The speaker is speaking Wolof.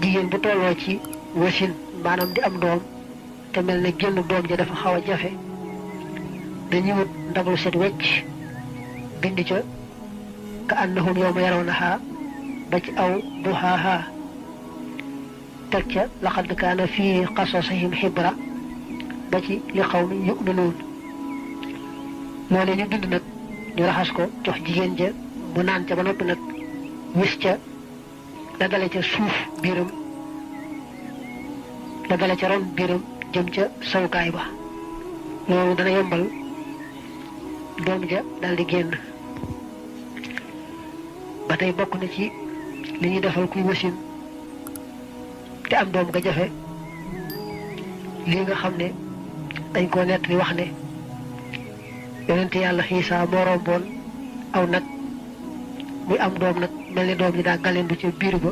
jigéen bu tolloo ci wasin maanaam di am doom te mel ne génn doom ja dafa xaw a jafe dañuy wut ndablu set wecc bind ca ka annahum yawma yarawnaha ba ci aw duhaaha teg ca laqad kaana fii qasasihim xibra ba ci li qawmin yu'minuun loolu ñu bind nag ñu raxas ko jox jigéen ja mu naan ca ba noppi nag wis ca la dale ca suuf biiram la dale ca ron biiram jëm ca sawukaay ba loolu dana yombal doom ja dal di génn ba tey bokk na ci li ñuy defal kuy wasin te am doom ga jafe lii nga xam ne dañ koo nett li wax ne yonente yàlla Xiisa moo romboon aw nag muy am doom nag mel ni doom ji daa galendu ca biir ba